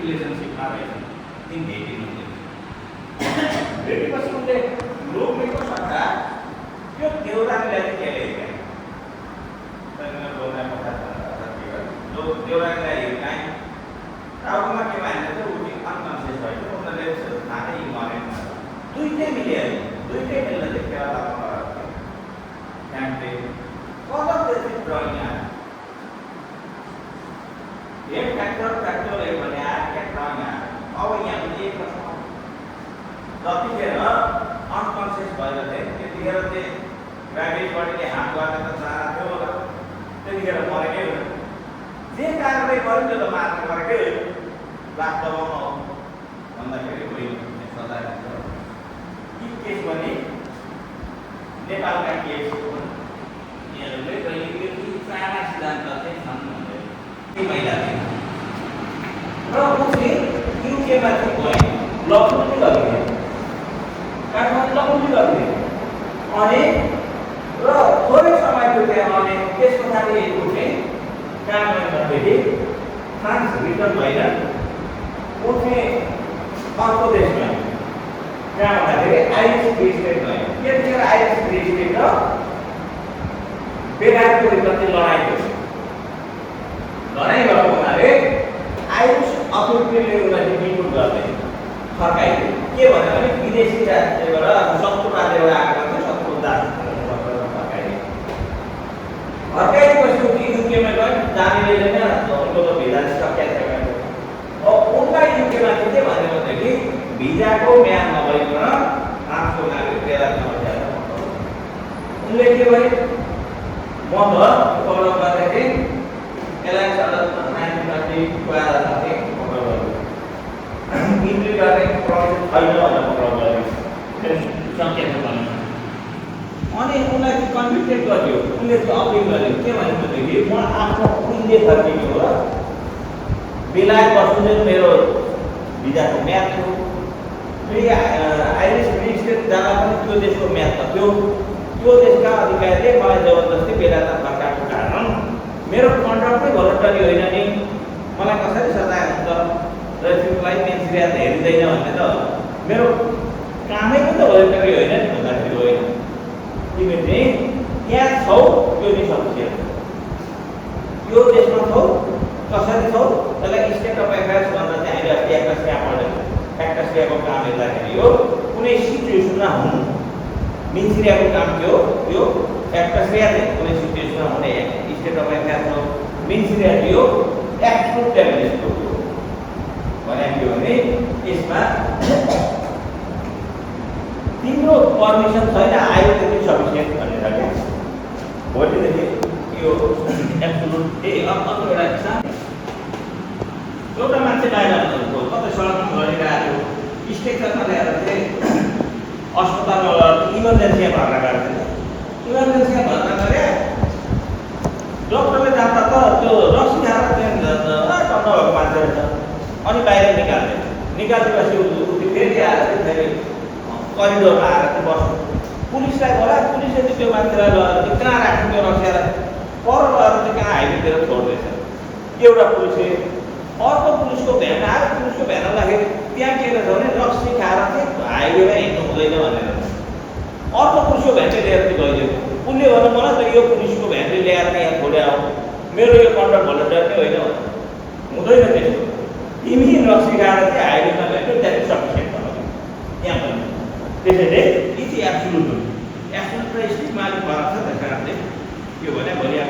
रिलेसनसिपमा रहेछन् तिन भेटिनु भेटेपछि उनले लोग्नेको सट्टा त्यो देउरानीलाई चाहिँ के ल्याइदिए देउरानीलाई हिर्काएँ टाउकोमा के भएन चाहिँ उठी अनकन्सियस भयो उनीहरूले थाहै मरेन दुइटै मिल्यो दुइटै मिल्न चाहिँ फेला फ्यामिली कलर चाहिँ ड्रइङ आयो एक फ्याक्टर एक भने आयो क्या ड्रइङ आयो अब यहाँ पनि एक जतिखेर अनकन्सियस भएर चाहिँ त्यतिखेर चाहिँ ग्राभिटीले हात गर्न त चाहना थियो होला त्यतिखेर मरेकै हो जे कारणले गर्यो त्यो त मार्नु परेकै लाख दबाउनु हो भन्दाखेरि भोलि सजाय हुन्छ यी केस भने नेपालका केस यिनीहरूले कहिले साना सिद्धान्त चाहिँ छन् भन्दै ती महिला र उसले युकेमा चाहिँ गयो ल पनि गरिदिए काठमाडौँ ल पनि गरिदिए अनि र थोरै समयको त्यहाँ अनि त्यस पछाडि उठे काम गर्दाखेरि फ्रान्स रिटर्न भएर उठ्ने अर्को देशमा कहाँ भन्दाखेरि आइरिस फ्री स्टेट भयो त्यतिखेर आइरिस फ्री स्टेट र बेलायतको बिचमा चाहिँ लडाइँ भयो लडाइँ भएको हुनाले आइरिस अथोरिटीले उसलाई डिपोर्ट गर्दै फर्काइदियो के भन्यो भने विदेशी राज्यबाट शत्रु राज्यबाट आएको थियो शत्रु दास फर्काइदिएपछि युकेमा गयो जाने उनको त भिजा सकिएको छैन अब उनलाई युकेमा चाहिँ के भन्यो भनेदेखि भिजाको म्याद नभइकन फ्रान्सको नागरिक बेलायतमा बस्दा उनले के भने म त पक्राउ गर्दाखेरि यसलाई अदालतमा 1930 साथै पक्राउ गर्यो इन्ट्री गर्ने प्रोसेस छैन भनेर पक्राउ गर्यो सकिएको छैन अनि उनलाई चाहिँ कन्भिक्टेड गर्यो उनले चाहिँ अपिल गर्यो के भन्यो भनेदेखि म आफ्नो पुण्य फर्किने हो बेलायत बस्नु चाहिँ मेरो भिजाको म्याद थियो फेरि आइरिस फ्री स्टेट जाँदा पनि त्यो देशको म्याद त थियो त्यो देशका अधिकारीले मलाई जबरजस्ती बेलायतमा फर्काएको कारण मेरो कन्ट्राक्टै भोलन्टरी होइन नि मलाई कसरी सजाय हुन्छ र त्यसलाई मेन्सिरिया त हेरिँदैन भन्ने त मेरो कामै पनि त भोलन्टरी होइन नि भन्दाखेरि होइन तिमी चाहिँ त्यहाँ छौ त्यो नि सफिसियन्ट यो देशमा छौ कसरी छौ त्यसलाई स्टेट अफ एफेयर्स भन्दा चाहिँ हामीले अस्ति एक्टासिया पढ्यौँ एक्टासियाको काम हेर्दाखेरि यो कुनै सिचुएसनमा हुनु मिन्सिरियाको काम थियो यो एक्टासिया चाहिँ कुनै सिचुएसनमा हुने स्टेट अफ एफेयर्स हो मिन्सिरिया थियो एब्सोल्युट टेररिस्टको भने के भने यसमा तिम्रो पर्मिसन छैन आयो त्यति सफिसियन्ट भनेर क्या भोलिदेखि यो एब्सोल्युट अर्को एउटा एउटा मान्छे बाहिर कतै सडकमा लडिरहेको थियो स्ट्रेचरमा ल्याएर चाहिँ अस्पतालमा इमर्जेन्सीमा भर्ना गरेको थियो इमर्जेन्सीमा भर्ना गरे डक्टरले जाँदा त त्यो रक्सी खाएर त्यहाँ भएको मान्छे रहेछ अनि बाहिर निकालिदिएपछि उति फेरि आएर फेरि करिडोरमा आएर चाहिँ बस्नु पुलिसलाई बोला पुलिसले चाहिँ त्यो मान्छेलाई लगेर कहाँ राख्नु त्यो रक्सीलाई पर लगेर चाहिँ कहाँ हाइवेतिर छोड्दैछ एउटा पुलिसले अर्को पुलिसको भ्यान आयो पुलिसको भ्यान आउँदाखेरि त्यहाँ के रहेछ भने रक्सी खाएर चाहिँ हाइवेमा हिँड्नु हुँदैन भनेर अर्को पुलिसको भ्यानले लिएर चाहिँ गइदियो उसले भन्नु मलाई त यो पुलिसको भ्यानले ल्याएर यहाँ छोड्या हो मेरो यो कन्ट्रक्ट भोलन्टियर नै होइन हुँदैन त्यस्तो तिमी रक्सी खाएर चाहिँ हाइवेमा गयो त्यहाँ सफिसियन्ट भयो त्यहाँ पनि त्यसैले यति एब्सोल्युट र स्टिकमा अलिक फरक छ त्यस कारणले के भने भोलि